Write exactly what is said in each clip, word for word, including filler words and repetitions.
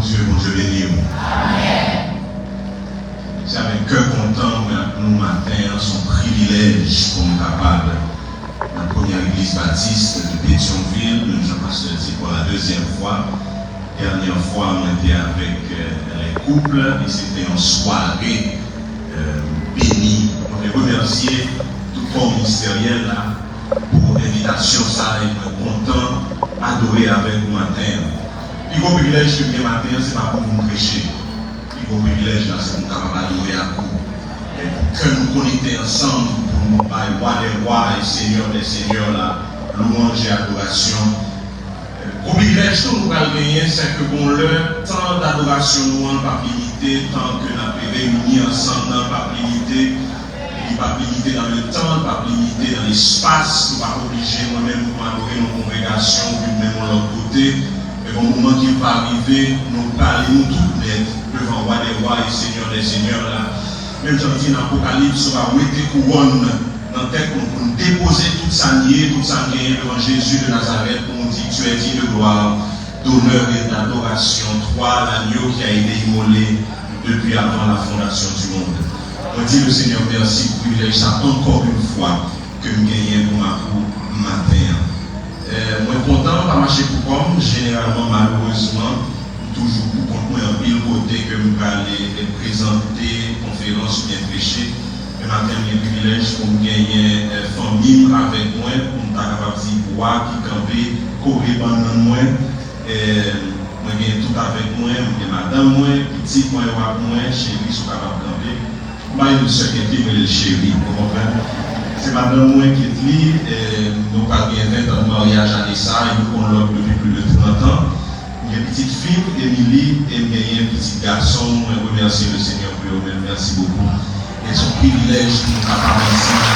Bondye, Bondye beni w. Se avèk kè kontan mwen ak nou maten an, se yon privilèj pou m kapab nan Premyè Legliz Batis de Petyonvil, menm jan pastè di, pou la dezyèm fwa. Dènyè fwa, mwen te avèk, euh, les couples, e se te yon sware, euh, beni. Mwen vle remèsye tout kò ministeryèl la pou envitasyon sa a, e mwen kontan adore avèk ou maten an. Pi gwo privilèj ke m gen maten an, se pa pou m preche. Pi gwo privilèj la, se pou m kapab adore ak ou. E pou ke nou konekte ansanm, pou nou bay Wa dè wa e Senyè dè senyè la lwanj e adorasyon. Gwo privilèj tou nou pral genyen, se ke gon lè, tan dadorasyon nou an p ap limite, tan ke n ap reyini ansanm nan p ap limite, li p ap limite nan letan, li p ap limite nan lespas, nou p ap oblije, mwen menm, pou m adore nan yon kongregasyon, oubyen menm yon lòt kote, men gon moman ki va rive, nou pale nou tout nèt devan Wa dè wa e Senyè dè senyè la. Menm jan l di nan Apokalips, nou va wete kouwòn nan tèt nou pou n depoze tout sa n ye, tout sa n genyen devan Jezi de Nazarèt, pou nou di, Tu es digne de gloire, d'honneur et d'adoration, toi, l'agneau qui a été immolé depuis avant la fondation du monde. Mwen di le Senyè mèsi pou privilèj sa ankò yon fwa ke m genyen pou m ak ou maten an. Eh, mwen kontan, m pa mache pou kò m, jeneralman, malerezman, m toujou pou kont mwen anpil kote ke m prale, eh, prezante konferans oubyen preche. Men maten an, m gen privilèj pou m genyen, eh, fanmi m avèk mwen, pou m ta kapab di bwa ki kanpe kore bannann mwen. Eh, mwen gen tout avèk mwen, mwen gen madanm mwen, pitit mwen yo ak mwen, cheri, si w kapab kanpe. M pa gen sè Ketly, m rele l cheri, ou konprann? Se madanm mwen, Ketly, eh, nou pral gen ven tan de maryaj ane sa a, e nou konn lòt depi plis de trant an. M gen pitit fi m, Emily, e m genyen pitit gason m. Mwen remèsye le Senyè pou yo menm. Mèsi bokou. E se yon privilèj pou nou kapab ansanm.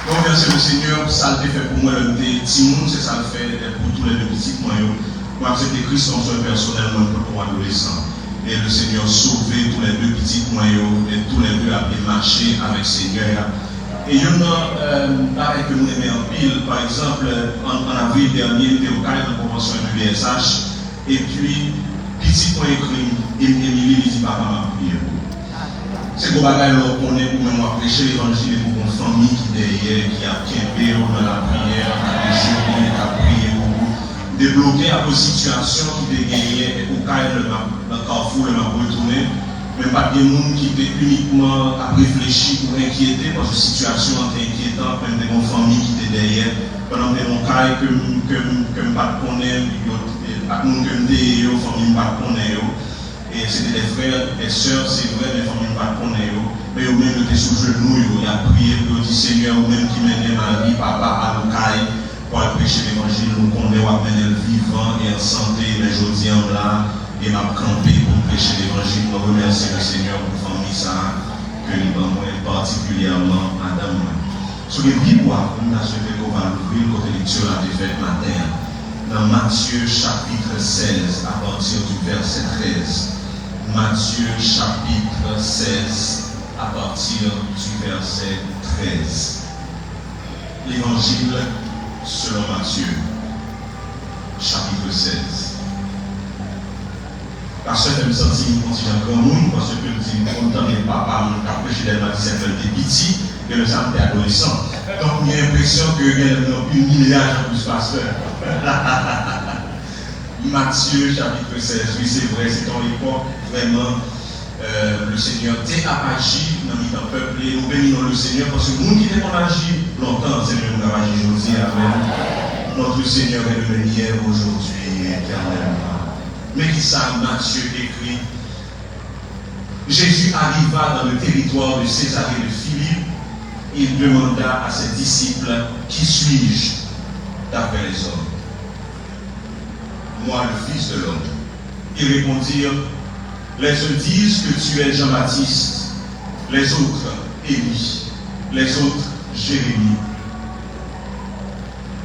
Mwen remèsye le Senyè pou sa l te fè pou mwen lè m te timoun, se sa l fè pou tou lè de pitit mwen yo. Mwen aksepte Kris kòm sovè pèsonèl mwen, mwen te yon adolesan. E le Senyè sove tou lè de pitit mwen yo, e tou lè de ap mache avèk Senyè a. E youn nan, eh, bagay ke m renmen anpil, pa egzanp, an, an avril dènye, m te okay nan konvansyon M P B S H, epi pitit mwen ekri m, Em-, Emily, li di, "Papa, m ap priye pou ou." Se gwo bagay lè w konnen ou menm w ap preche levanjil epi w gon fanmi ki dèyè, ki ap kenbe w nan lapriyè, k ap jene, k ap priye pou ou. M te bloke akoz sitiyasyon ki te genyen okay lè m ap, nan Kafou lè m ap retounen, men m pa t gen moun ki te inikman ap reflechi ou enkyete, paske sitiyasyon an te enkyetan, men m te gon fanmi ki te dèyè. Pandan m te nan kay ke m, ke m, ke m pa t konnen, yo, ak moun ke m te ye yo, fanmi m pa t konnen yo. E se te de frè, de sè, se vre, men fanmi m pa t konnen yo. Men yo menm, yo te sou jenou yo, y ap priye pou yo di, Senyè, ou menm ki mennen Mari, papa, al okay pou al preche levanjil, nou konnen w ap mennen l vivan e an sante, men jodi a m la, e m ap kanpe pou m preche levanjil. Mwen remèsye le Senyè pou fanmi sa a ke li ban mwen, patikilyèman madanm mwen. Si w gen Bib ou ak ou, m ta swete ke w va louvri l kote lekti la te fèt maten an. Nan Matye chapit sèz, a pati di vèsè trèz. Matye chapit sèz, a pati di vèsè trèz. Levanjil selon Matye, chapit sèz. Pastè fè m santi m yon ti jan granmoun, paske l di m konn tande papa m k ap preche dèyè l, m a disèt lè l te piti, e lè sa a m te adolesan. Donk, m gen enpresyon ke gen lè m nan pil milyaj anplis pastè. Matye, chapit sèz, wi, se vre, se te yon epòk vrèman, euh, le Senyè te ap aji nan mitan pèp li. Nou beni non le Senyè, paske moun ki te konn aji lontan, se li menm k ap aji jodi a menm. Notre Seigneur est le même hier, aujourd'hui et éternellement. Men kisa Matye ekri. Jésus arriva dans le territoire de Césarée de Philippe. Il demanda à ses disciples, Qui suis-je d'après les hommes ? Moi, le Fils de l'homme. Ils répondirent, Les uns disent que tu es Jean-Baptiste, les autres Élie, les autres Jérémie,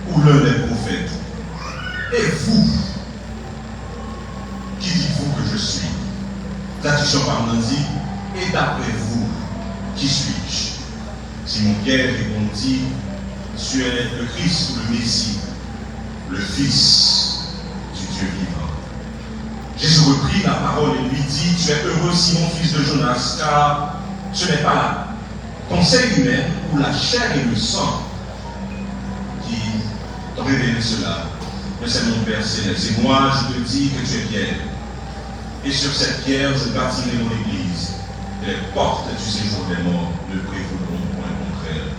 ou l'un des prophètes. Et vous, qui dites-vous que je suis ? Tradiksyon pa m nan di, Et d'après vous, qui suis-je ? Simon Pierre répondit, Tu es le Christ, le Messie, le Fils vivant. Jésus reprit la parole et lui dit, tu es heureux, Simon, fils de Jonas, car ce n'est pas la pensée humaine ou la chair et le sang qui t'ont révélé cela, mais c'est mon Père céleste. Et moi, je te dis que tu es Pierre, et sur cette pierre, je bâtirai mon église, et les portes du séjour des morts ne prévaudront point contre elle.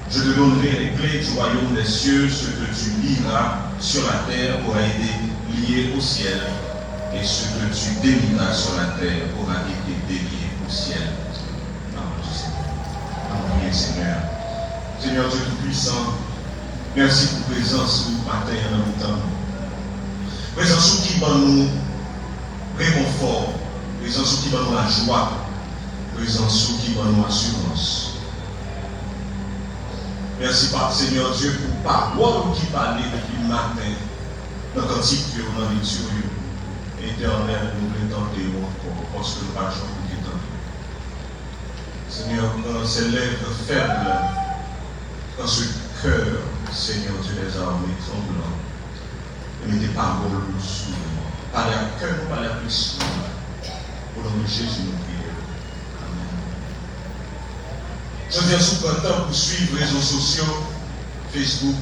Je te donnerai les clés du royaume des cieux. Ce que tu lieras sur la terre aura été lié au ciel, et ce que tu délieras sur la terre aura été délié au ciel. Parole du Seigneur. Allons prier, Seigneur. Seigneur Dieu Tout-Puissant, mèsi pou prezans ou maten an nan mitan nou. Prezans ou ki ban nou rekonfò, prezans ou ki ban nou lajwa, prezans ou ki ban nou asirans. Mèsi, Pap, Senyè Dye, pou pawòl ou ki pale depi maten nan kantik yo, nan lekti yo. Etènèl, nou vle tande w ankò, paske nou pa janm oubli tande w. Seigneur, quand ces lèvres faibles, quand ce cœur, Seigneur Dieu des armées, tremblant, e mete pawòl ou sou nou. Pale ak kè nou, pale ak lespri nou. O non de Jezi, nou priye. Amèn. Jodi a, si w pran tan pou swiv rezo sosyo, Facebook,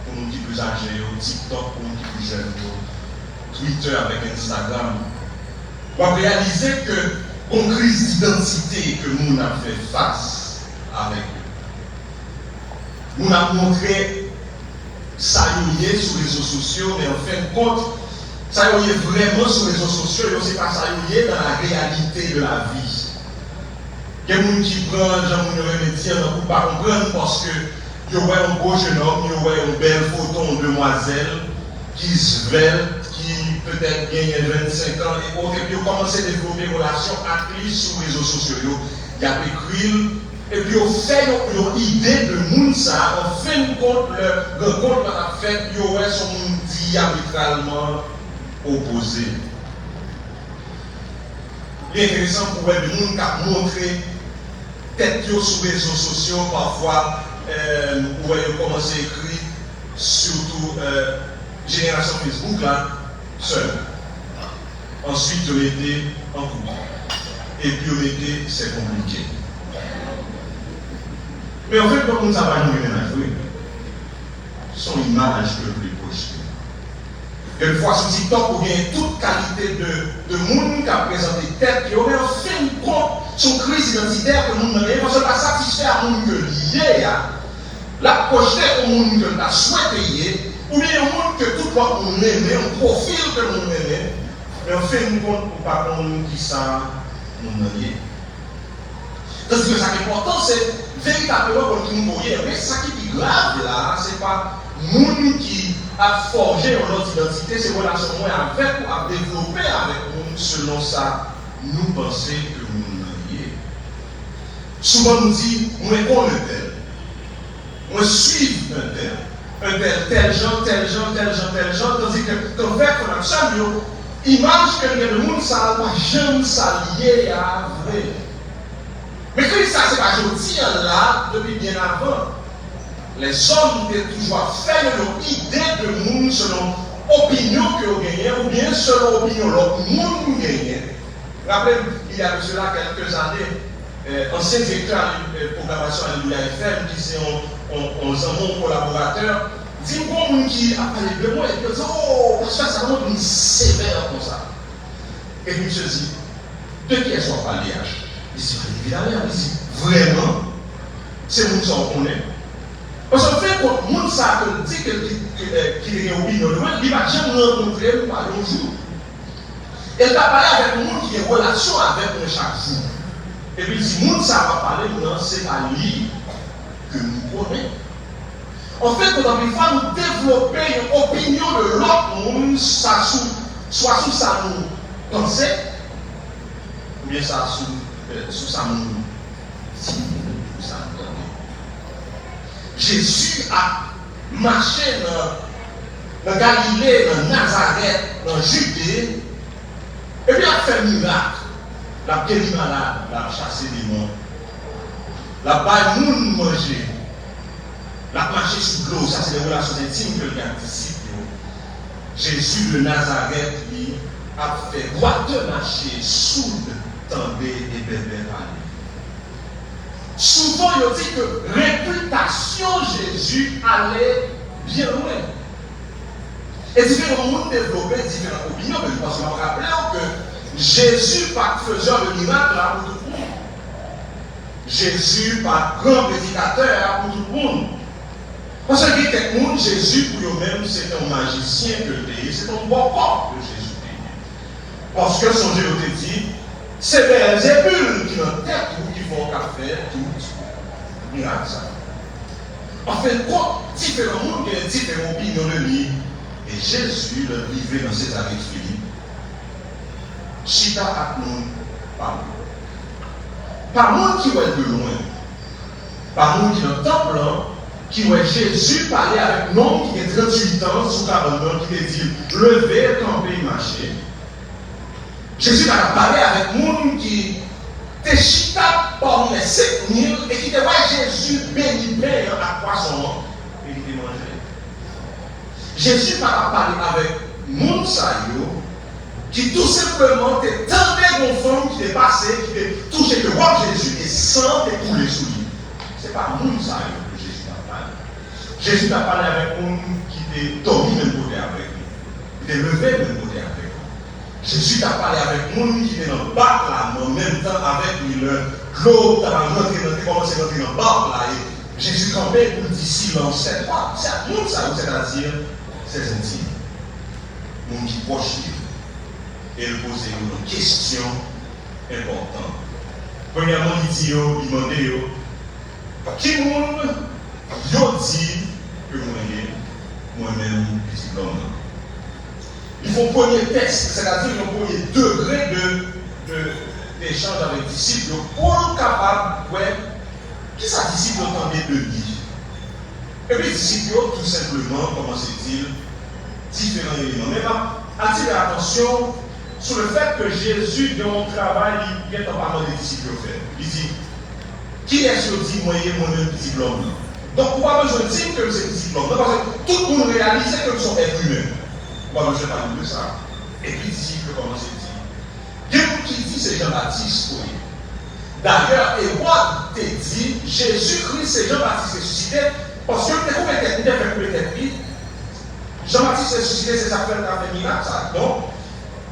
pou moun ki plis aje yo, TikTok, pou moun ki plis jèn yo, Twitter avèk Instagram, w ap reyalize ke gon kriz idantite ke moun ap fè fas avèk yo. Moun ap montre sa yo ye sou rezo sosyo, men an fen de kont, sa yo ye vrèman sou rezo sosyo yo, se pa sa yo ye dans la réalité de la vie. Gen moun ki pran, jan moun yo renmen di an, nan kou pa konprann, paske yo wè yon bo jenòm, yo wè yon bèl foto yon demwazèl ki svèlt, ki petèt genyen vennsenk an e ot, epi yo kòmanse devlope relasyon ak li sou rezo sosyo yo. Y ap ekri l, epi yo fè yon, yon ide de moun sa a, an fen de kont, lè rankont lan ap fèt, yo wè se yon moun dyametralman opoze. Li enteresan pou w wè de moun k ap montre tèt yo sou rezo sosyo, pafwa, eh, ou wè yo kòmanse ekri, sitou, eh, jenerasyon Facebook la, sèl. Answit, yo mete an koup. Epi yo mete c'est compliqué. Men anfèt, moun sa pa janm gen mennaj vre. Se yon imaj ke l vle pwojte. Dèfwa sou TikTok, ou gen tout kalite de, de moun k ap prezante tèt yo, men an fen de kont, se yon kriz idantitè ke moun nan genyen, paske l pa satisfè a moun ke l ye a. L ap pwojte yon moun ke l ta swete ye, oubyen yon moun ke tout lòt moun renmen, yon pwofil ke moun renmen, men an fen de kont, ou pa konn kisa moun nan ye. Tandis ke sa k enpòtan, se veritableman konn ki moun ke w ye. Men sa ki pi grav la a, se pa moun ki ap fòje yon lòt idantite, se relasyon mwen avèk ou ap devlope avèk moun selon sa nou panse ke moun nan ye. Souvan nou di, mwen konn entèl. Mwen swiv entèl. Entèl, tèl jan, tèl jan, tèl jan, tèl jan, tandis ke, ke frè, frè ak sè m yo, imaj ke n gen de moun sa a pa janm sa l ye a vre. Men kriz sa a se pa jodi a l la, depi byen avan. Lèzòm te toujou ap fè yo yon ide de moun selon opinyon ke yo genyen, oubyen selon opinyon lòt moun genyen. Raple m, il y a de cela quelques années, eh, ansyen direktè, eh, pwogramasyon Alelouya F M, ki se yon, yon, yon zanmi, yon kolaboratè, di m gon moun ki ap pale de mwen, epi yo di, "Oh, pastè sa, kòman pou li sevè konsa?" Epi misye di, "De kiyès w ap pale a?" Li di, "Evidemment." Li di, "Vrèman? Se moun sa w konnen?" Paske, an fen de kont, moun sa a ke l di ke l ki, ki, eh, ki te gen opinyon de mwen, li pa t janm rankontre m pa yon jou. E l t ap pale avèk yon moun ki gen relasyon avèk mwen chak jou. Epi l di, "Moun sa a w ap pale m nan, se pa li ke m konnen." Anfèt, anpil fwa, nou devlope yon opinyon de lòt moun, sa sou, swa sou sa nou panse, oubyen sa sou, eh, sou sa moun di nou, sou sa nou tande. Jezi ap mache nan, nan Galile, nan Nazarèt, nan Jide, epi l ap fè mirak. L ap geri malad, l ap chase demon. L ap bay moun manje. L ap mache sou dlo, sa se de relasyon entim ke l gen ak disip yo. Jezi de Nazarèt, li ap fè dwat mache, soud tande e bèbè pale. Souvan, yo di ke repitasyon Jezi ale byen lwen. E diferan moun devlope diferan opinyon de li, paske m ap raple w ke Jezi pa t fezè de mirak la pou tout moun. Jezi pa t gran predikatè a pou tout moun. Paske gen kèk moun, Jezi pou yo menm, se te yon majisyen ke l te ye, se te yon bòkò ke Jezi te ye. Paske sonje yo te di, se Bèlzebul ki nan tèt ou ki fè w ka fè tout mirak sa yo. Anfendkont, diferan moun gen diferan opinyon de li. E Jezi, lè l rive nan Sezare Filip, chita ak moun pa l yo. Pa moun ki wè l de lwen. Pa moun ki nan tanp lan, ki wè Jezi pale avèk nonm ki gen tranntuit an sou kabann nan, ki te di l, leve, kanpe, mache. Jezi pa t ap pale avèk moun ki te chita pami lè senk mil e ki te wè Jezi beni pen an ak pwason an e ki te manje. Jezi pa t ap pale avèk moun sa yo ki tou senpleman te tande yon fanm ki te pase, ki te touche ke wòb Jezi e san te koule sou li. Se pa moun sa yo ke Jezi t ap pale. Jezi t ap pale avèk moun ki te dòmi menm kote avèk li, ki te leve menm kote avèk li. Jezi t ap pale avèk moun ki te nan bak la, men an menm tan avèk li, lè dlo t ap rantre nan, te kòmanse rantre nan bak la, e Jezi kanpe pou l di silans, sèt pa, sèt moun sa yo, sètadi sèt entim, moun ki pwòch li yo. E l poze yo yon kesyon enpòtan. Premyèman, li di yo, li mande yo, ki moun yo di ke mwen ye, mwen menm, Pitit Lòm nan? Li fè yon premye tès, sètadi yon premye degre de, de, de echanj avèk disip yo, pou l kapab wè kisa disip yo tande de li. Epi disip yo, tou senpleman, kòmanse di l diferan eleman. Men m ap atire atansyon sou le fèt ke Jezi gen yon travay li gentan pa mande disip yo fè. Li di, kiyès yo di mwen ye, mwen menm, Pitit Lòm nan? Donk, ou pa bezwen di m ke m se Pitit Lòm nan, paske tout moun reyalize ke m se yon èt imen. Ou pa bezwen pale m de sa. Epi disip yo kòmanse di, gen moun ki di se Jan Batis ou ye. Dayè, Ewòd te di Jezi Kris se Jan Batis resisite, paske l te koupe tèt li, te fè koupe tèt li. Jan Batis resisite, se sa k fè l ka fè mirak sa. Donk,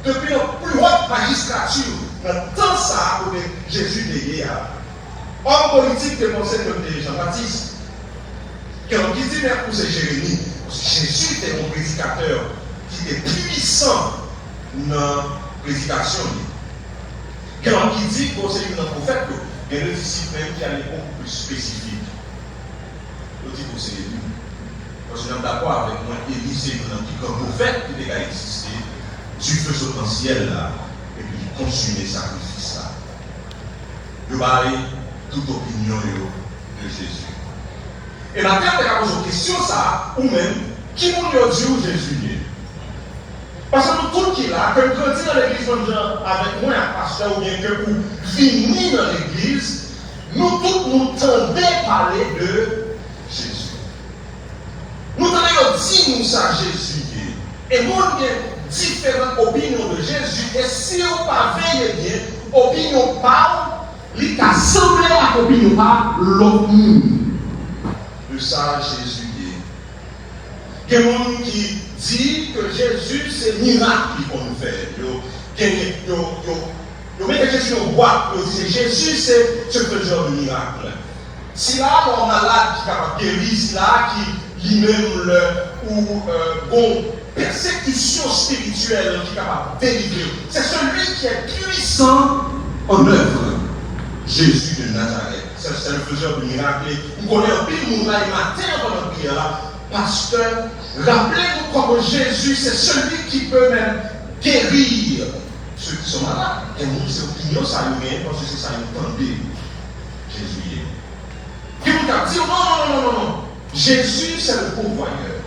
depi yon pli wòt majistrati, nan tan sa a kote Jezi te ye a, òm politik te panse ke l te Jan Batis. Gen lòt ki di, men ou se Jeremi. Paske Jezi te yon predikatè ki te pwisan nan predikasyon li. Gen lòt ki di, bon, se youn nan pwofèt yo. Gen de disip menm ki ale bokou pli espesifik. Yo di, bon, se Eli. Paske n ap dakò avèk mwen, Eli se youn nan pi gran pwofèt ki te ka egziste. Dife sot nan syèl la, epi li konsime sakrifis la. Yo bay tout opinyon yo de Jezi. E maten, m te ka poze w kesyon sa a, ou menm, ki moun yo di w Jezi ye? Paske nou tout ki la, ke n grandi nan legliz menm jan avèk mwen ak pastè, oubyen ke ou vini nan legliz, nou tout nou tande pale de Jezi. Nou tande yo di nou sa Jezi ye. E moun gen diferan opinyon de Jezi, e si w pa veye byen, opinyon pa w, li ka sanble ak opinyon pa lòt moun de sa Jezi ye. Gen moun ki di ke Jezi se mirak li konn fè. Yo genyen, yo, yo, yo mete Jezi nan bwat, yo di se Jezi se, se faiseur de miracle. Sila a, lè w malad ki kapab geri, sila a ki li menm lè ou, euh, gon pèsekisyon espirityèl ki kapab delivre w. C'est celui qui est puissant en œuvre. Jésus de Nazareth. Se, se le faiseur de miracle. M konnen anpil moun la, e maten an pandan priyè la, pastè, raple nou kòman Jezi se seli ki pe menm geri ceux qui sont malades. Gen moun se opinyon sa yo genyen, paske se sa yo tande Jezi ye. Gen moun k ap di, non, non, non, non, non, non. Jezi se le pourvoyeur.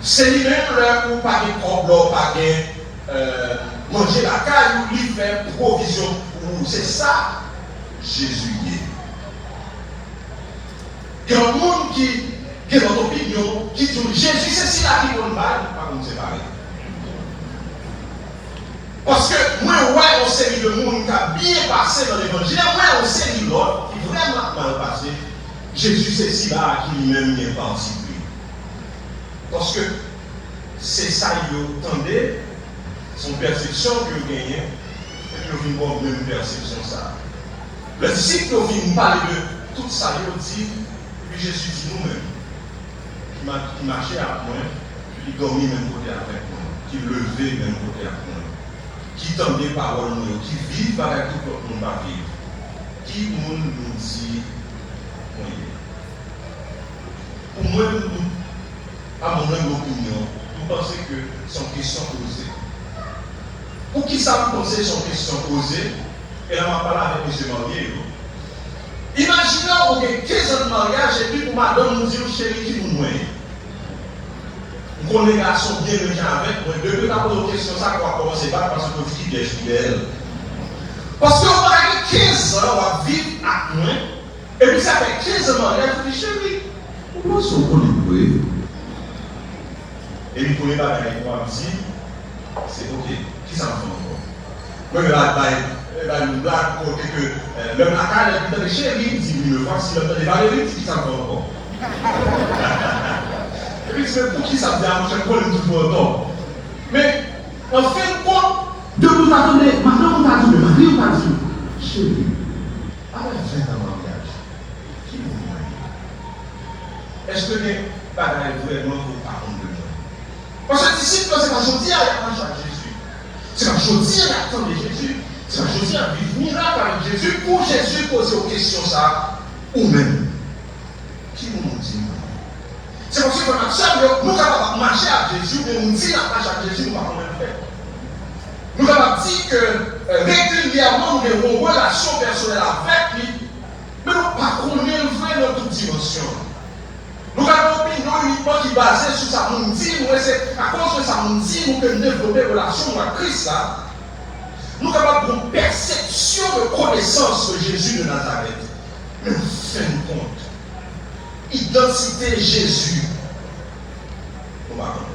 Se li menm lè ou pa gen kòb, lè ou pa gen, euh, manje lakay ou, li fè pwovizyon pou ou. Se sa Jezi ye. Gen moun ki Gen lòt opinyon ki di w Jezi se sila ki konn bay, pa konn separe. Paske mwen wè yon seri de moun k ap byen pase nan levanjil, e mwen yon seri lòt ki vrèman ap mal pase. Jezi se sila a ki li menm gen patipri. Paske se sa yo tande, se yon pèsepsyon ke yo genyen, epi yo vin ba w menm pèsepsyon sa a. Lè disip yo vin pale de tout sa yo di, epi Jezi di nou menm, ki ma-, ki mache ak mwen, ki dòmi menm kote avèk mwen, ki leve menm kote ak mwen, ki tande pawòl mwen yo, ki viv bagay tout lòt moun pa viv, ki moun nou di mwen ye? Pou mwen, m, a mon humble opinion, m panse ke se yon kesyon poze. Poukisa m panse se yon kesyon poze? E la m ap pale avèk mesye marye yo. Imajine w gen kenz an de maryaj epi pou madanm ou di w, cheri, ki moun mwen ye? M konnen gason byen menm jan avèk mwen, depi yo ta poze w kesyon sa, w ap kòmanse bat paske w di ki pyès ki dèyè l. Paske w pa gen kenz an w ap viv ak mwen, epi sa fè kenz an maryaj, ou di, cheri, ou panse w konnen m vre? Epi premye bagay w ap di, se, ok, kisa m fè ankò? Mwen menm ap bay, bay yon blag kote ke, eh, lè m lakay, lè m tande cheri, m di, oui, me voici, lè m tande Valérie, m di, kisa m fè ankò? Epi m di, men poukisa m di a, monchè, m konnen m toujou antò. Men, an fen de kont, depi w ta tande madanm ou ta di w, men mari w ta di w, cheri, apre ven an maryaj, ki moun mwen ye? Èske gen bagay vrèman ke w pa konn de mwen? Paske disip yo, se pa jodi a y ap mache ak Jezi. Se pa jodi a y ap tande Jezi. Se pa jodi a y ap viv mirak avèk Jezi. Pou Jezi poze w kesyon sa a, ou menm, ki moun ou di m ye? Se paske frè m ak sè m yo, nou kapab ap mache ak Jezi, oubyen nou di n ap mache ak Jezi, nou pa konnen l fè. Nou kapab di ke, eh, regilyèman nou gen yon relasyon pèsonèl avèk li, men nou pa konnen l vre nan tout dimansyon l. Nou ka gen opinyon inikman ki baze sou sa moun di nou, e se akoz de sa moun di nou ke n devlope relasyon nou ak Kris la. Nou kapab gen yon pèsepsyon de konesans de Jezi de Nazarèt. Men an fen de kont, idantite Jezi, nou pa konnen.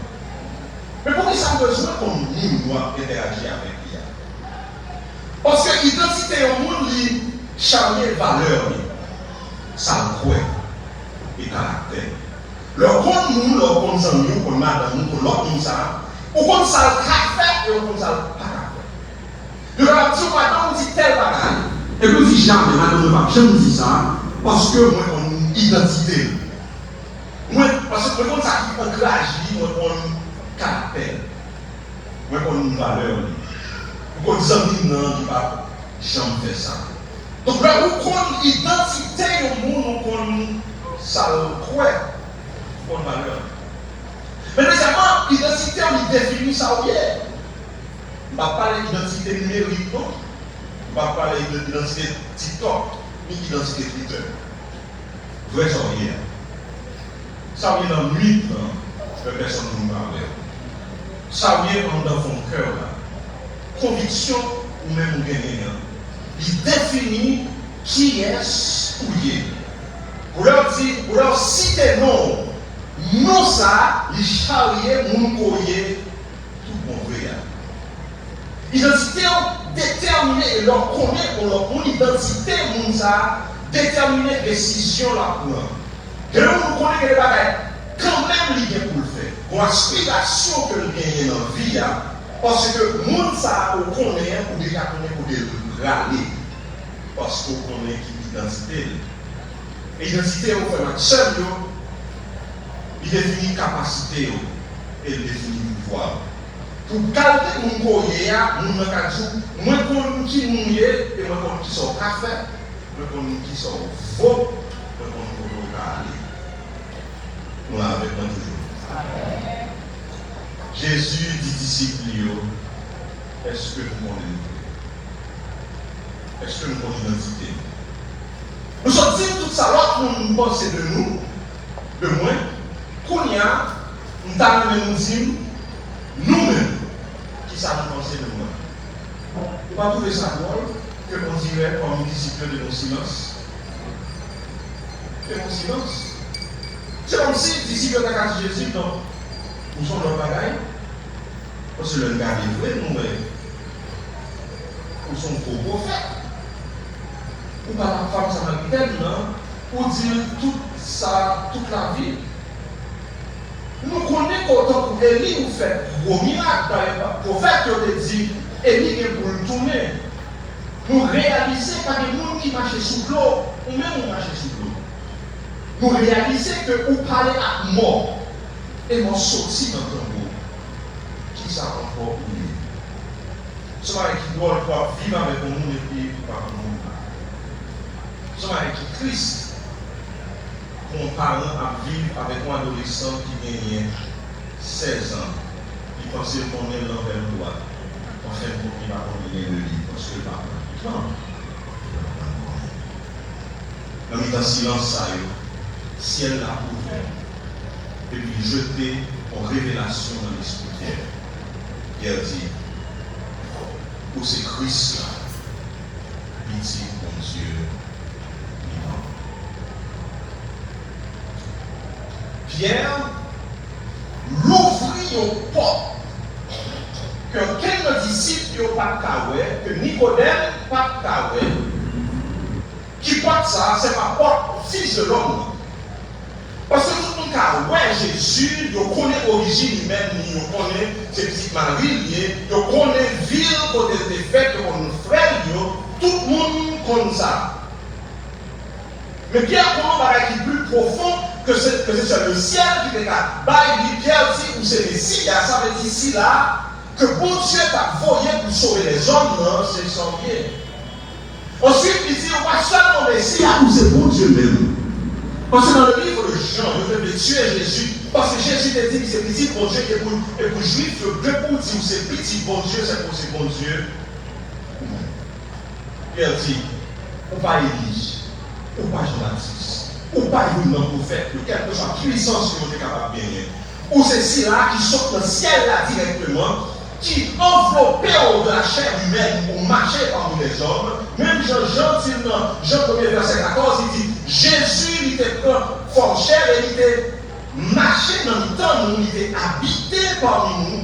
Men poukisa m bezwen konn moun nou ap entèyaji avèk li a? Paske idantite yon moun, li charye valè li, sa l kwè, e karaktè l. Lè w konn moun, lè w konn zanmi w, konn madanm ou, konn lòt moun sa a, ou konn sa l ka fè e ou konn sa l pa ka fè. Yo kapab di w madanm ou di tèl bagay, epi w di jamè, madanm mwen p ap janm di sa, paske mwen konn idantite l. Mwen, paske mwen konn sa ki ankraj li, mwen konn karaktè l. Mwen konn valè li. Ou konn zanmi m nan, li p ap janm fè sa. Donk, lè ou konn idantite yon moun, ou konn sa l kwè, ou konn valè li. Men dezyèmman, idantite w, li defini sa w ye. M p ap pale idantite nimerik, non. M p ap pale idantite TikTok, ni idantite Twitter. Vrè sa w ye a. Sa w ye nan nuit lan, lè pèsonn moun pa wè w. Sa w ye anndan fon kè w la. Konviksyon ou menm ou genyen an, li defini kiyès ou ye. Lè w di, lè w site non w, non sa a, li charye moun ke w ye tout bon vre a. Idantite w detèmine, e lè w konnen yon lòt moun, idantite moun sa a detèmine desizyon l ap pran. Gen yon moun ou konnen gen de bagay kanmenm li gen pou l fè. Gon aspirasyon ke l genyen nan vi a, paske moun sa a ou konnen an, ou deja konnen kote l prale. Paske w konnen ki idantite l. E idantite w, frè m ak sè m yo, li defini kapasite w, e l defini pouvwa w. Pou kalite moun ke w ye a, moun nan ka di w, mwen konn ki moun w ye, e mwen konn kisa w ka fè, mwen konn kisa w vo, mwen konn kote w ka ale. Nou la avèk mwen toujou? Jezi di disip li yo, èske nou konnen l vre? Èske nou konn idantite nou? Nou sot di m tout sa lòt moun panse de nou, de mwen. Kounye a, m ta renmen nou di m, nou menm, kisa nou panse de mwen? Ou pa twouve sa dwòl ke on dirè pami disip yo te gen silans? Te gen silans. Se kòmsi disip yo ta ka di Jezi, "Non, ou se yon lòt bagay." Paske lè n gade vre, nou wè ou se yon gwo pwofèt. Ou pale ak fanm samaritèn nan, ou di l tout sa, tout lavi l. Nou konnen ke w tankou Eli, ou fè gwo mirak. Dayè, pwofèt yo te di Eli gen pou l tounen. Nou reyalize pa gen moun ki mache sou dlo, ou menm ou mache sou dlo. Nou reyalize ke ou pale ak mò, e mò soti nan tonbo. Kisa ankò ou ye? Se yon bagay ki dwòl pou w ap viv avèk yon moun epi ou pa konn moun nan. Se yon bagay ki tris pou yon paran ap viv avèk yon adolesan ki genyen sèz an, li panse l konnen l nan vèv dwat, an fen de kont, li pa konn anyen de li, paske l pa pran tan pou l aprann konnen. Nan mitan silans sa yo, syèl la ouvè, epi li jete yon revelasyon nan lespri Pyè. Pyè di, "Ou se Kris la, Pitit Bondye vivan." Pyè louvri yon pòt ke okenn nan disip yo pa t ka wè, ke Nikodèm pa t ka wè. Ki pòt sa a? Se pa pòt Fis de lòm nan. Paske tout moun ka wè Jezi, yo konnen orijin imèn li, yo konnen se pitit Mari l ye, yo konnen vil kote l te fèt, yo konnen frè l yo, tout moun konn sa. Men Pyè konnen yon bagay ki pli pwofon ke se, ke se sèl lesyèl ki te ka bay li. Pyè di, "Ou se Mesi a," sa vle di sila ke Bondye t ap voye pou sove lèzòm nan, se sa w ye. Answit, li di, "Ou pa sèlman Mesi a, ou se Bondye menm." Paske nan le livre de Jean, yo te vle tiye Jezi, paske Jezi te di li se Pitit Bondye, e pou, e pou Jwif yo, depi w di ou se Pitit Bondye, se ke w se Bondye ou menm. Pyè di, "Ou pa Eli, ou pa Jan Batis, ou pa youn nan pwofèt yo, kèlkeswa pwisans yo te kapab genyen. Ou se sila ki sot nan syèl la dirèkteman, ki anvlope w de la chair humaine, ou mache pami lèzòm." Menm jan Jan di l nan Jan premye vèsè katòz, li di, Jezi, li te pran fòm chè e li te mache nan mitan nou, li te abite pami nou.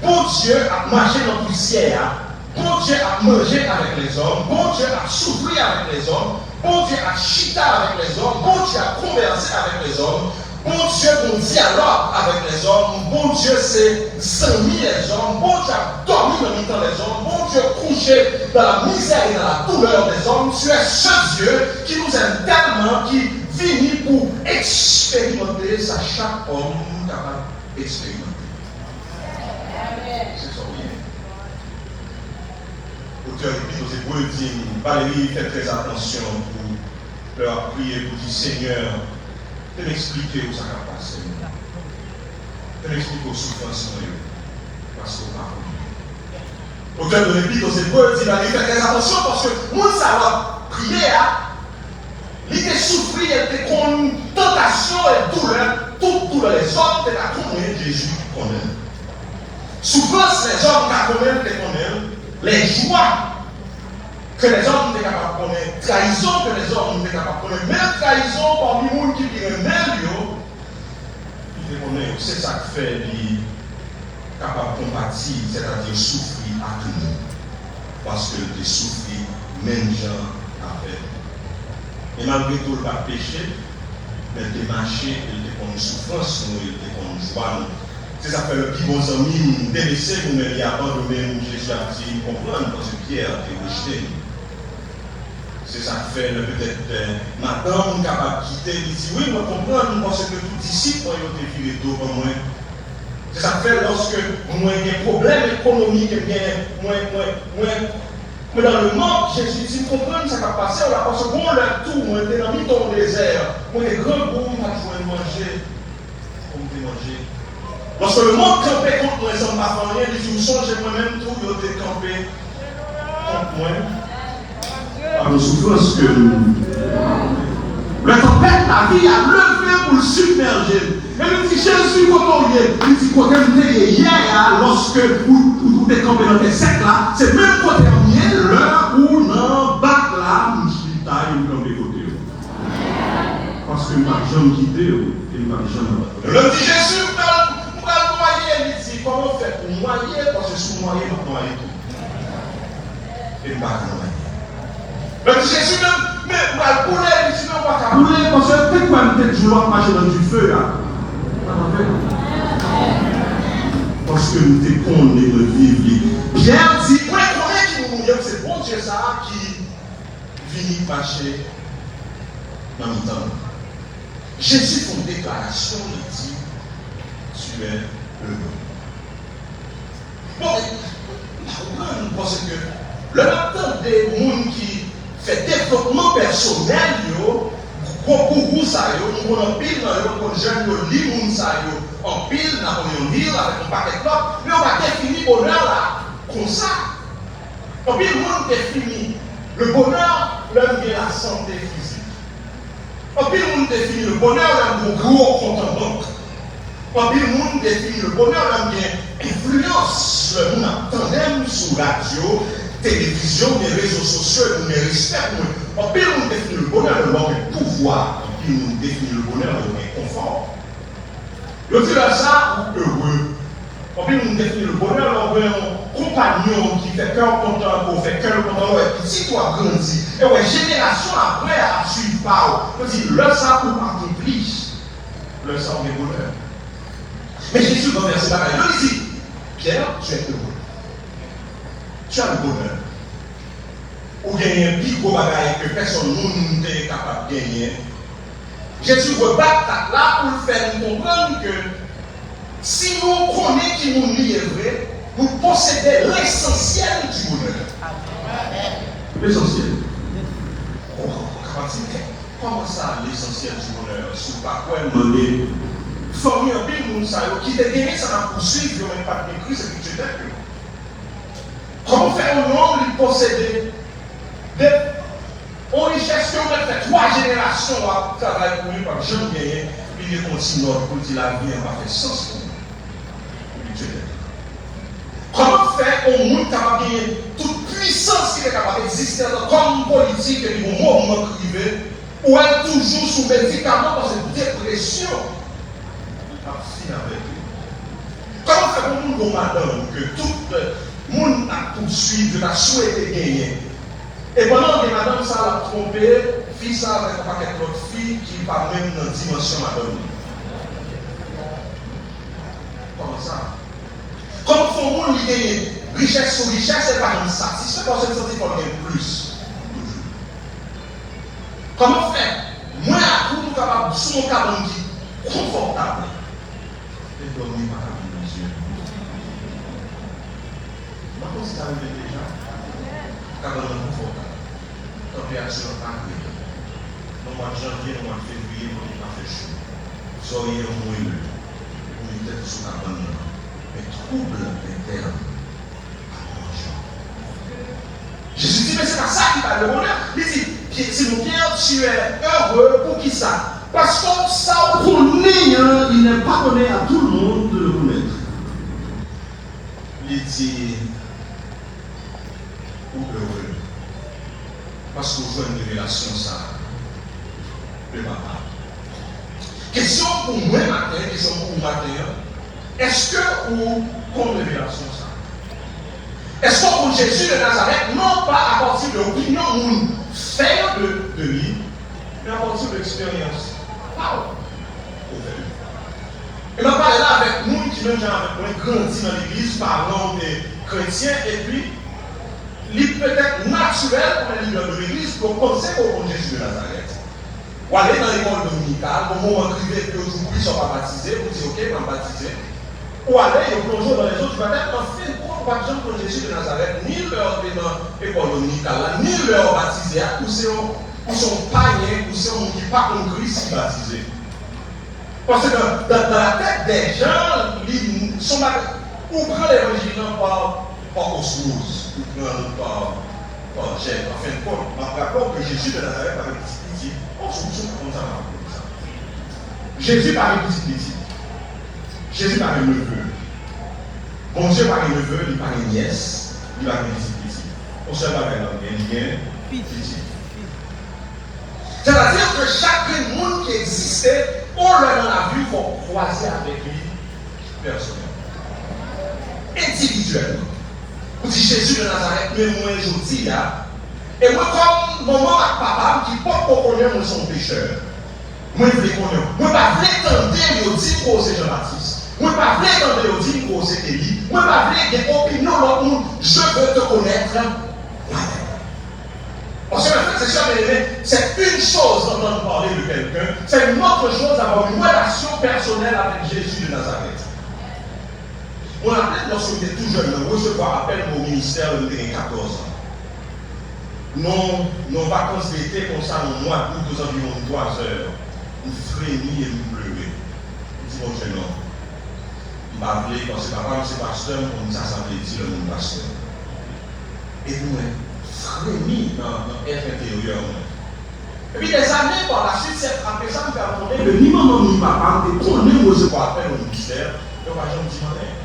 Bondye ap mache nan pousyè a. Bondye ap manje avèk lèzòm. Bondye ap soufri avèk lèzòm. Bondye ap chita avèk lèzòm. Bondye ap konvèse avèk lèzòm. Bondye gon dyalòg avèk lèzòm. Bondye se zanmi lèzòm. Bondye ap dòmi nan mitan lèzòm. Bondye kouche dans la misère et dans la douleur des hommes. Tu es ce Dieu qui nous aime tellement, ki vini pou eksperimante sa chak òm kapab eksperimante. Se sa w ye. Otè epit Ebre di m, Valérie, fè trè atansyon pou lè w ap priye pou di, Senyè, fè m eksplike w sa k ap pase m nan. Fè m eksplike w soufrans mwen yo, paske w pa konnen yo. Otè de lepit Ebre di, Valérie, fè trè atansyon, paske moun sa w ap priye a, li te soufri, el te konn tantasyon e doulè, tout doulè lèzòm te ka konnen, Jezi konnen l. Soufrans lèzòm ka konnen, l te konnen l. Lèjwa ke lèzòm te kapab konnen, trayizon ke lèzòm te kapab konnen, menm trayizon pami moun ki pi renmen l yo, li te konnen yo. Se sa k fè li kapab konpati, sètadi soufri ak nou, paske l te soufri menm jan avè nou. E malgre tou, l pa t peche, men l te mache, e l te konn soufrans nou, e l te konn jwa nou. Se sa k fè lè pi bon zanmi m blese m, men li abandone m, Jezi ap di, m konprann, paske Pyè te rejte m. Se sa k fè lè petèt, eh, madanm kapab kite, li di, wi, mwen konprann, paske tout disip mwen yo te vire do ban mwen. Se sa k fè lòske mwen gen pwoblèm ekonomik, ebyen, mwen, mwen, mwen, mwen nan le mank, Jezi di, m konprann sa k ap pase w la, paske gon lè tou, mwen te nan mitan yon dezè, mwen te grangou, m pa t jwenn manje. Pou m te manje. Lòske lemonn kanpe kont mwen san m pa fè anyen, li di, ou sonje mwen menm tou, yo te kanpe kont mwen. Pa gen soufrans ke nou. Lè tanpèt lavi a leve pou l sibmèje m. E li di, Jezi, kote w ye? Li di, kote m te ye yè a, lòske ou, ou, ou te kanpe nan tè sèk la, se menm kote a m ye, lè ou nan bak la, m chita e m kanpe kote w. Paske m p ap janm kite w, e m p Lè m di, Jezi, m pral, m pral nwaye, li di, kòman w fè pou nwaye? Paske si w nwaye, m ap nwaye tou. E m pa ka nwaye. Lè m di, Jezi, men, men m pral boule, li di, men w pa ka boule, paske te kwè m te di w w ap mache nan dife a. Paske m te konnen mwen viv li. Pyè di, mwen konnen ki moun ou ye, se Bondye sa a ki vini mache nan mitan nou. Jezi fè yon deklarasyon, li di, tu es heureux. Bon, m pa konprann, paske lè n ap tande moun ki fè devlopman pèsonèl yo, gwo gourou sa yo, nou konn anpil nan yo, nou konn jèn yo li moun sa yo anpil, Napoleon Hill avèk yon pakèt lòt, men yo pa defini bonè la konsa. Anpil moun defini le bonheur lè m gen lasante fizik. Anpil moun defini le bonheur lè m gen gwo kont an bank. Anpil moun defini le bonheur lè m gen enfliyans, lè moun ap tande m sou radyo, televizyon, oubyen rezo sosyo, e moun gen respè pou mwen. Anpil moun defini le bonheur lè w gen pouvwa. Anpil moun defini le bonheur lè w gen konfò. Yo di lè sa, ou ere. Anpil moun defini le bonheur lè w gen yon konpanyon ki fè kè w kontan, ke w fè kè l kontan, lè w wè pitit ou ap grandi, e w wè jenerasyon apre a ap swiv pa w. Yo di lè sa, ou akonpli. Lè sa, ou gen bonè. Men Jezi ranvèse bagay yo, li di, Pierre, tu es heureux. Tu as le bonheur. Ou genyen pi gwo bagay ke pèsòn moun te kapab genyen. Jezi rebat kat la pou l fè n konprann ke si nou konnen ki moun li ye vre, nou posede lesansyèl di bonè. Lesansyèl. Ou kapab di, men kòman sa, lesansyèl di bonè? Si w pa kwè, mande fanmi anpil moun sa yo ki te genyen sa n ap pouswiv yo, men pa t gen Kris epi Dye tèt yo. Kòman fè yon nonm li posede de, yon richès ke ou mèt fè twa jenerasyon w ap travay pou li, w p ap janm genyen, li gen yon ti nòt pou l di lavi an pa fè sans pou mwen? Li tire tèt li. Kòman fè yon moun kapab genyen tout pwisans ki te kapab egziste antan kòm politik epi gon moman k rive, ou wè l toujou sou medikaman paske depresyon ap fin avèk li. Kòman fè pou moun gon madanm ke tout moun ap pouswiv, yo ta swete genyen? E pandan l gen madanm sa, l ap twonpe fi sa avèk yon pakèt lòt fi ki pa menm nan dimansyon madanm li. Kòman sa? Kòman fè yon moun li genyen richès sou richès, e l pa janm satisfè, paske l santi fò l gen plis toujou? Kòman fè mwen ak ou nou kapab sou yon kabann ki konfòtab, e dòmi pa ka vin nan zye nou? M pa konn si sa rive deja. Kabann nan konfòtab. Tanperati an pa gre. Nan mwa janvye, nan mwa fevriye, kote pa fè cho. Zòrye an mwele. Ou met tèt ou sou kabann nan. Men twoub entèn. Jezi di, men se pa sa ki bay le bonè. Li di, Pye-, Simon Pyè, tu es heureux, poukisa? Paske sa w konnen an, il n'est pas donné à tout le monde de le connaître. Li di, ou ere. Paske w jwenn revelasyon sa a de papa. Kesyon pou mwen maten, kesyon pou ou maten an, èske ou konn revelasyon sa a? Èske ou konn Jezi de Nazarèt, non pa apati de opinyon moun fè yo de, de li, men apati de eksperyans pa w ou fè li? E m ap pale la avèk moun ki menm jan avèk mwen grandi nan legliz, paran w te kretyen, epi li petèt natirèl pou lè lidè de legliz pou yo panse ke w konn Jezi de Nazarèt. W ale nan lekòl dominikal, bon moman k rive epi yo di w wi, sa w pa batize, ou di oke, m ap batize. Ou ale, yo plonje w nan lezo di batèm, an fen de kont, ou pa t janm konn Jezi de Nazarèt, ni lè w te nan lekòl dominikal la, ni lè w batize a, ou se yon, ou se yon payen, ou se yon moun ki pa konn Kris ki batize. Paske dans, dans, dans la tête des gens, li, se yon bagay, ou pran levanjil lan pa, pa osmoz, ou pran l pa, pa jèn. An fen de kont, m ap raple w ke Jezi de Nazarèt pa gen pitit pitit. Bon, sou, sou konn sa m ap raple w sa. Jezi pa gen pitit pitit. Jezi pa gen neve. Bondye pa gen neve, li pa gen nyès, li pa gen pitit pitit. Yon sèl bagay l ap gen, li gen pitit. Sètadi, ke chak grenn moun ki egziste, yon lè nan lavi w, fò w kwaze avèk li pèsonèlman, endividyèlman. Ou di, Jezi de Nazarèt, men mwen jodi a, e mwen kòm manman m ak papa m ki poko konnen mwen se yon pechè. Mwen vle konnen w. Mwen pa vle tande yo di m ke w se Jan Batis. Mwen pa vle tande yo di m ke w se Eli. Mwen pa vle gen opinyon lòt moun. Je veux te connaître moi-même. Parce que, mes frères et sœurs bien-aimés, c'est une chose d'entendre parler de quelqu'un, c'est une autre chose d'avoir une relation personnelle avec Jésus de Nazareth. Mwen raple m, lòske m te tou jèn, mwen resevwa apèl mwen o ministè lè m te gen katòz an. Nan, nan vakans dete konsa, nan mwa dout, ozanviwon twa zè, m fremi e m plere. M di Bondye non. M pa vle, paske papa m se pastè, m konn sa sa vle di lè moun pastè. Epi mwen fremi nan, nan èt enteryè mwen. Epi dèzane pa la swit, se apre sa m fè konnen ke ni manman m ni papa m te konnen m resevwa apèl o ministè, yo pa janm di m anyen.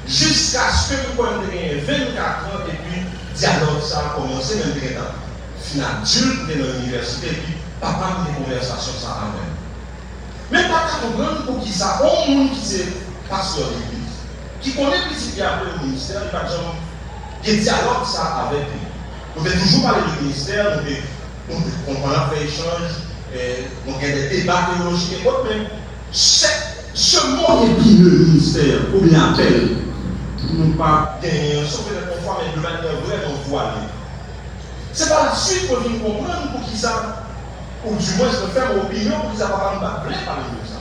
Jiskaske m kwè m te genyen vennkat an, epi dyalòg sa a kòmanse, men m te gentan fin adilt, m te nan inivèsite, epi papa m gen konvèsasyon sa a avè m. Men m pa ka konprann poukisa yon moun ki se pastè legliz, ki konnen pitit li aple o ministè, li pa t janm gen dyalòg sa a avèk li. Nou te toujou pale de ministè, nou te, nou te konprann ap fè echanj, eh, nou gen de deba teyolojik e lòt, men se, se mo epine ministè oubyen apèl, nou pa genyen, sof petèt yon fwa, men de manyè vrèman vwale. Se pa la swit mwen vin konprann poukisa, oudimwens mwen fè m opinyon poukisa papa m pa t vle pale m de sa.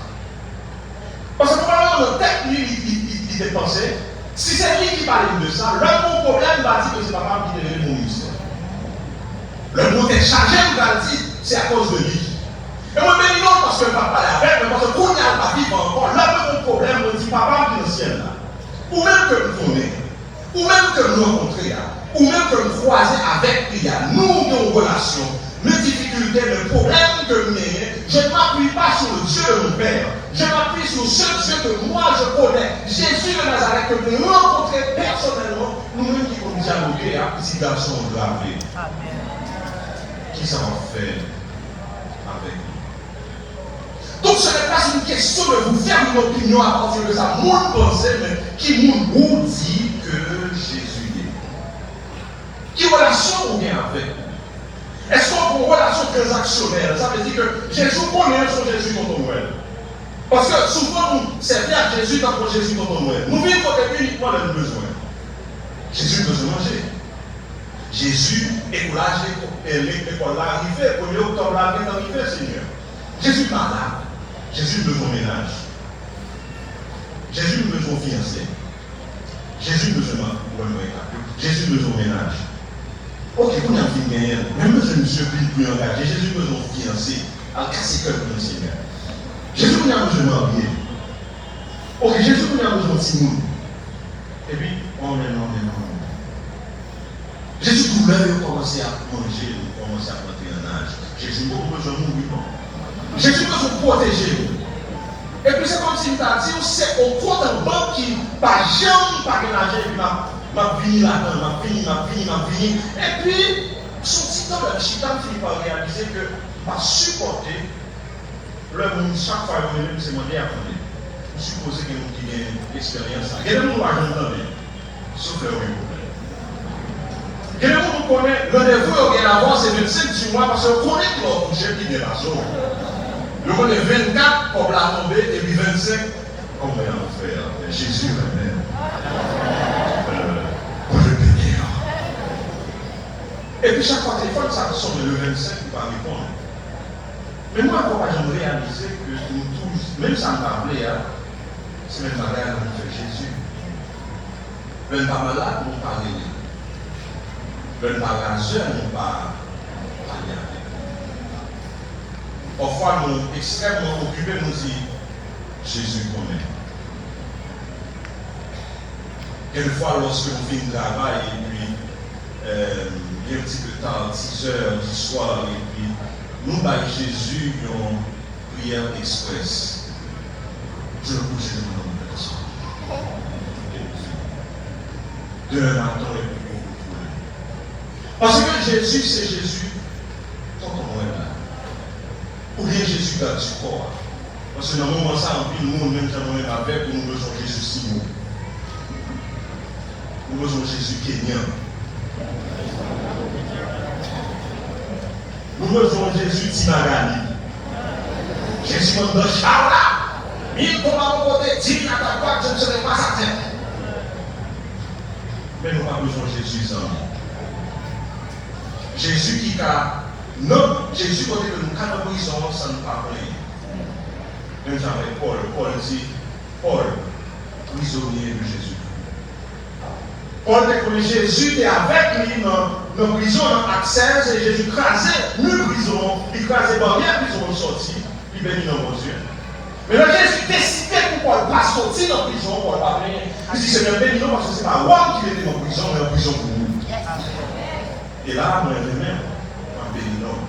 Paske pwobablman nan tèt li, li, li, li, li te panse, si se li ki pale m de sa, lè m gen yon pwoblèm, m va di ke se papa m ki te rele m o ministè. Lè m gen yon tèt chaje, m pral di, se akoz de li. E mwen beni non l paske l pa t pale avè m, men paske kounye a l pa vivan ankò. Lè mwen gen yon pwoblèm, mwen di papa m ki nan syèl la. Ou menm ke m konnen, ou menm ke m rankontre a, ou menm ke m kwaze avèk li a, nou gen yon relasyon. Mes difficultés, mes problèmes que m genyen, je ne m'appuie pas sur le Dieu de mon père. Je m'appuie sur ce Dieu que moi je connais. Jésus de Nazareth ke m te rankontre pèsonèlman, nou menm ki konn dyaloge ak pitit gason an grave. Kisa w ap fè avèk li? Donc, ce n'est pas une question de vous faire une opinion à partir de sa moun panse, men ki moun ou di ke Jezi ye. Ki relasyon ou gen avèk li? Èske w gen yon relasyon tranzaksyonèl? Sa vle di ke Jezi w konnen se yon Jezi Tonton Nwèl. Paske souvan nou sèvi ak Jezi tankou Jezi Tonton Nwèl. Nou vin kote l inikman lè nou bezwen. Jezi, m bezwen manje. Jezi, dekouraje, e, le-, lekòl la rive, premye oktòb la gentan rive, Senyè. Jezi, m malad. Jezi, m bezwen mennaj. Jezi, m bezwen fiyanse. Jezi, m bezwen man-, mwen, mwen, Jezi, m bezwen mennaj. Oke, kounye a m fin genyen l. Men m bezwen misye vin pli angaje. Jezi, m bezwen fiyanse. Al kase kè l pou mwen, Senyè. Jezi, kounye a m bezwen marye. Oke, Jezi, kounye a m bezwen timoun. Epi, anmèn, anmèn, anmèn. Jezi, doulè yo kòmanse ap manje nou, kòmanse ap rantre an aj. Jezi, m poko bezwen mouri, non. Jezi bezwen pwoteje nou. Epi se kòmsi m ta di w, se yon kont an bank ki pa janm pa gen lajan, epi m ap, m ap vini ladan l, m ap vini, m ap vini, m ap vini. Epi, sou ti tan lè m chita, m fini pa reyalize ke m pa sipòte lè moun, chak fwa yo rele m, se mande y ap mande. M sipoze gen moun ki gen eksperyans sa. Gen de moun ou pa janm tande, sof lè yo gen pwoblèm. Gen de moun ou konnen, randevou yo gen avè w se vennsenk di mwa, paske yo konnen ki lè w kouche pi byen pase w. Yo konnen vennkat, kòb la tonbe, epi vennsenk, kòman y ap fè a? Jezi renmen m. Euh, Bondye beni w. Epi chak fwa telefòn sa ap sonnen le vennsenk, ou pa reponn. Men mwen ankò pa janm reyalize ke nou toujou, menm sa m pa vle a, se menm bagay la nou fè Jezi. Lè n pa malad, nou pa rele. Lè n pa razè, nou pa pale avè l. Pafwa nou ekstrèmman okipe, nou di, Jezi konnen. Gen de fwa, lòske nou fin travay, epi, euh, gen yon ti pe ta, dis è di swa, epi nou bay Jezi yon priyè eksprès. Je ne bougerai de mon homme personne. Demen maten, epi pou kontwole. Paske Jezi, se Jezi, tonton mwen la. Oubyen Jezi gad sou kò a. Paske nan moman sa, anpil moun, menm jan mwen menm avèk ou, nou bezwen Jezi Simon. Nou bezwen Jezi Kenyan. Nou bezwen Jezi Ti Magali. Jezi anndan cha w la. Mil konba bò kote, di mil atak dwat, je ne serai pas atè. Men nou pa bezwen Jezi zanmi. Jezi ki ka, non, Jezi kote ke nou ka nan prizon an san nou pa plenyen. Menm jan avèk Pòl, Pòl di, Pòl, prisonnier de Jésus. Pòl te konnen Jezi te avèk li nan, nan prizon, nan Ak sèz, e Jezi kraze mi prizon an, li kraze baryè prizon an, li sòti, li beni non Bondye. Men lè Jezi deside pou Pòl pa sòti nan prizon, Pòl pa plenyen. Li di, Senyè, beni non, paske se pa Wòm ki mete m an prizon, men an prizon pou ou. E la, mwen renmen w, m ap beni non.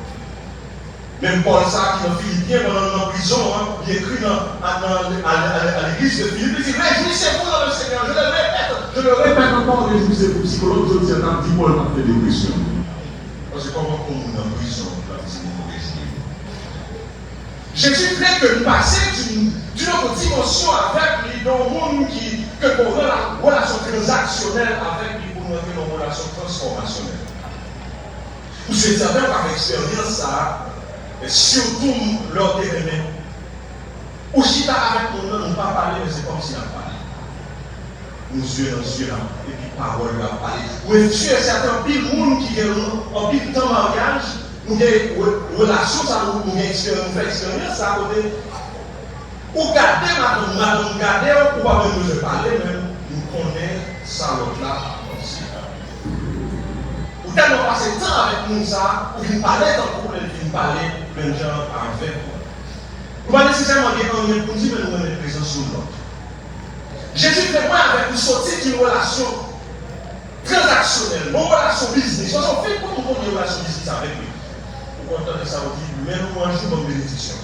Menm Pòl sa a ki nan Filipyen, pandan l nan prizon an, li ekri nan, a, nan, a, a, a legliz de Filipi, li di, Réjouissez-vous dans le Seigneur. Je le répète, je le répète encore, réjouissez-vous. Sikològ jodi a t ap di Pòl t ap fè depresyon. Paske kòman pou moun nan prizon, l ap di moun rejwi w? Jezi vle ke n pase d'une d'une autre dimension avèk li, nan yon moun ki, ke gen yon rela- relasyon tranzaksyonèl avèk li, pou n rantre nan yon relasyon transfòmasyonèl. M swete sèten w ka fè eksperyans sa a, e sitou lè w te renmen. Ou chita avèk moun nan, nou pa pale, men se kòmsi n ap pale. Nou zye nan zye la, epi pawòl yo ap pale. Mwen si e sèten anpil moun ki gen anpil tan maryaj, nou gen re- relasyon sa, nou, nou gen eksperyans, nou fè eksperyans sa kote ou gade madanm, madanm gade w, ou pa menm bezwen pale menm, nou konnen sa lòt la ap panse. Ou tèlman pase tan avèk moun sa, ou vin pale tankou lè l vin pale menm jan avèk ou. Nou pa nesesèman gen anyen pou n di, men nou renmen prezans youn lòt. Jezi vle mwen avèk ou soti d'une relasyon tranzaksyonèl, yon relasyon biznis. Paske w fin konn ou konn gen relasyon biznis avèk li. Ou konn tande sa, ou di, men lwanj ou ban m benediksyon.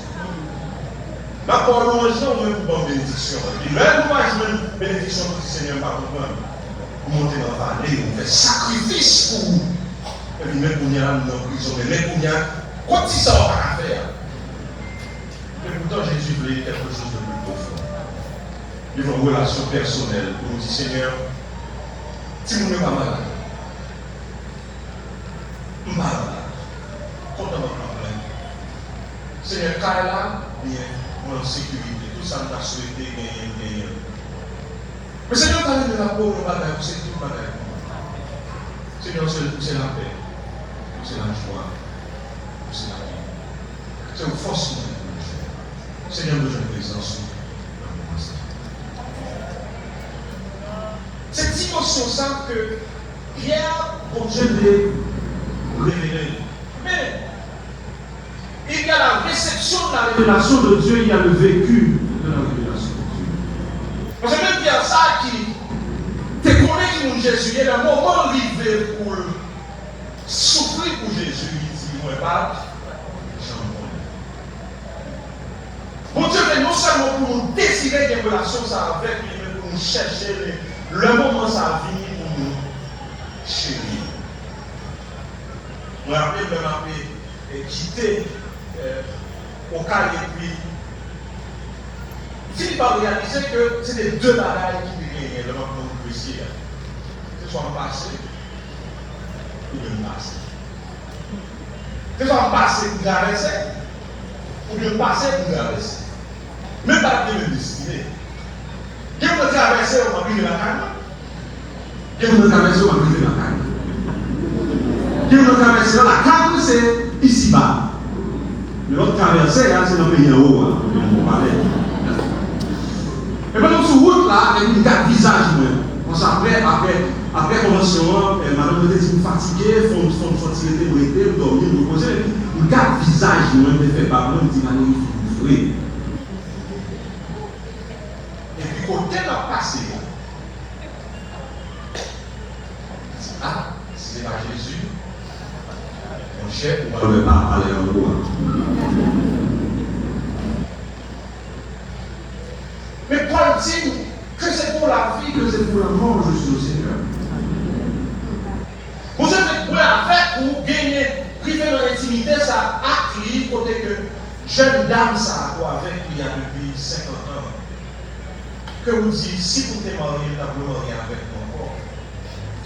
M ap ba w lwanj lan, ou menm pou ban m benediksyon. Epi lè nou pa jwenn benediksyon, nou di, Senyè, m pa konprann. Ou monte nan vale, ou fè sakrifis pou ou. Epi men kounye a, nou nan prizon. Men, men kounye a, kot ti sa w pa ka fè a? Epoutan, Jezi vle quelque chose de plus profond. Li vle yon relasyon pèsonèl pou nou di, Senyè, timoun yo pa malad. M pa malad. Kontan m ap pran plent. Senyè, kay la byen, mwen an sekirite. Tout sa m ta swete genyen, m genyen l. Men Senyè, m ta renmen raple w yon bagay, ou se tout bagay pou mwen. Senyè, ou se, ou se lapè, ou se lajwa, ou se lavi. Se ou fòs mwen pou mwen fè. Senyè, m bezwen prezans ou nan moman sa. Se dimansyon sa ke Pyè, Bondye te revele l. Men, il y a la réception de la révélation de Dieu, il y a le vécu de la révélation de Dieu. Paske menm Pyè sa ki te konnen ki moun Jezi ye, lè moman rive pou l soufri pou Jezi, li di, mwen pa t janm konnen. Bondye vle non sèlman pou nou dezire gen relasyon sa avèk li, men pou nou chèche li lè moman sa vini pou nou cheri. Mwen raple m lè m ap, e, kite, e, Okay epi Filip ap reyalize ke se te de bagay ki te genyen lè m ap nan wout mesye a. Se swa m pase, oubyen m pase. Se swa m pase pou m travèse, oubyen m pase pou m travèse. Men m pa t gen menm destine. Gen moun nan travèse, yo p ap rive lakay mwen. Gen moun nan travèse, yo p ap rive lakay mwen. Gen moun nan travèse, lakay mwen se isiba. Men lòt travèse a, se nan peyi anwo a, nan palè. E pandan m sou wout la, epi m gad vizaj mwen. Konsa, apre, apre, apre konvansyon an, eh, madanm mwen te di m fatige, fò m, fò m sòti rete, m rete, m dòmi, m repoze, epi m gad vizaj mwen, m te fè bab mwen, m di, Malory, fòk nou vre. Epi kote n ap pase a, li di, a, si se pa Jezi, monchè, ou pral wè pa palè anwo a. Men Pòl di nou, que c'est pour la vie, que c'est pour la mort, je suis au Seigneur. Bondye vle mwen avèk ou genyen, rive nan entimite sa ak li, kote ke Jèn dam sa a ou avèk li a depi senkant an, ke ou di, si pou m te marye, m t ap remarye avèk ou ankò.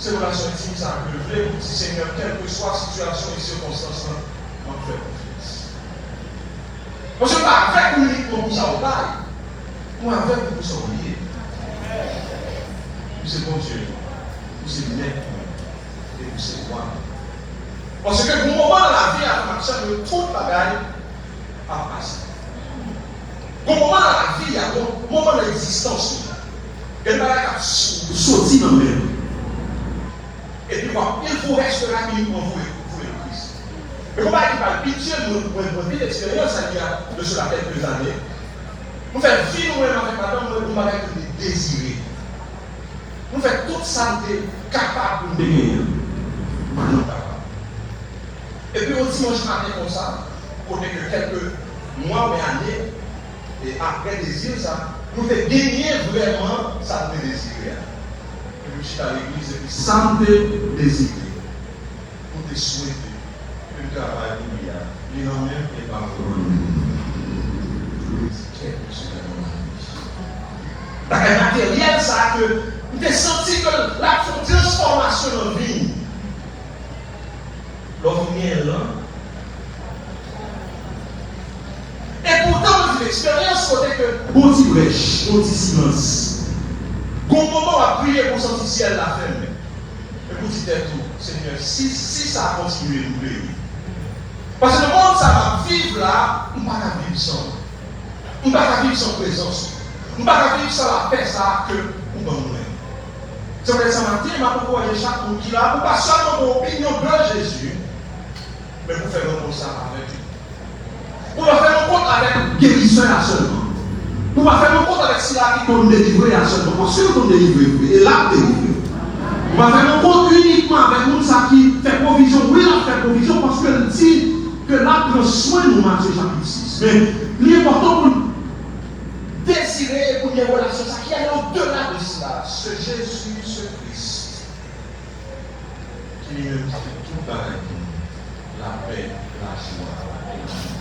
Se relasyon entim sa a ke l vle, ou di, Senyè, kèlkeswa sitiyasyon e sikonstans lan, m ap fè konfyans. Paske m pa avèk ou inikman pou sa ou bay, mwen avèk ou pou sa ou ye. Ou se Bondye mwen, ou se Mèt mwen, e ou se Wa mwen. Paske gen moman nan lavi a, frè m ak sè m yo, tout bagay ap pase. Gon moman nan lavi a, gon moman nan egzistans ou, gen bagay k ap s- soti nan men w. Epi w ap, il vous restera uniquement vous et, vous et le Christ. Men gon bagay ki palpite, mwen, mwen, mwen viv eksperyans sa il y a de cela quelques années. Nou fè vi nou menm avèk madanm mwen, gon bagay ki rele dezire. Nou fè tout sa n te kapab pou n te genyen. Nou pa janm kapab. Epi yon dimanch maten konsa, kote ke kèlke mwa oubyen ane, e apre dezi sa, nou te genyen vrèman sa n te dezire a. Epi m chita legliz, epi sa m te dezire, m te swete, epi m travay pou li a, li nan men m e pa pou mwen. Mwen di, kèt, mesye, gade yon lavi. Bagay materyèl sa a ke m te santi ke l ap fè yon transfòmasyon nan vi m. Lè w fin genyen l lan. Epoutan, mwen viv eksperyans kote ke gon ti brèch, gon ti silans. Gon moman w ap priye pou w santi syèl la fèmen. Epi w di tèt ou, Senyè, si, si sa kontinye, m peri. Paske nan mond sa m ap viv la, m pa ka viv san ou. M pa ka viv san prezans ou. M pa ka viv san lapè sa a ke ou ban mwen. Se poutèt sa maten, m ap ankouraje chak moun ki la pou pa sèlman gen opinyon de Jezi, men pou fè rankont sa avèk li. Pou pa fè rankont avèk gerisè a sèlman. Pou pa fè rankont avèk sila ki konn delivre a sèlman. Paske yo konn delivre vre, e l ap delivre. Ou pa fè rankont inikman avèk moun sa ki fè pwovizyon. Wi, l ap fè pwovizyon paske l di ke l ap pran swen nou, Matye chapit sis. Men, li enpòtan pou n dezire e pou n gen relasyon sa ki ale odela de sila. Se Jezi, se Kris, ki li menm ki fè tout bagay pou nou. Lapè, lajwa, e lanmou.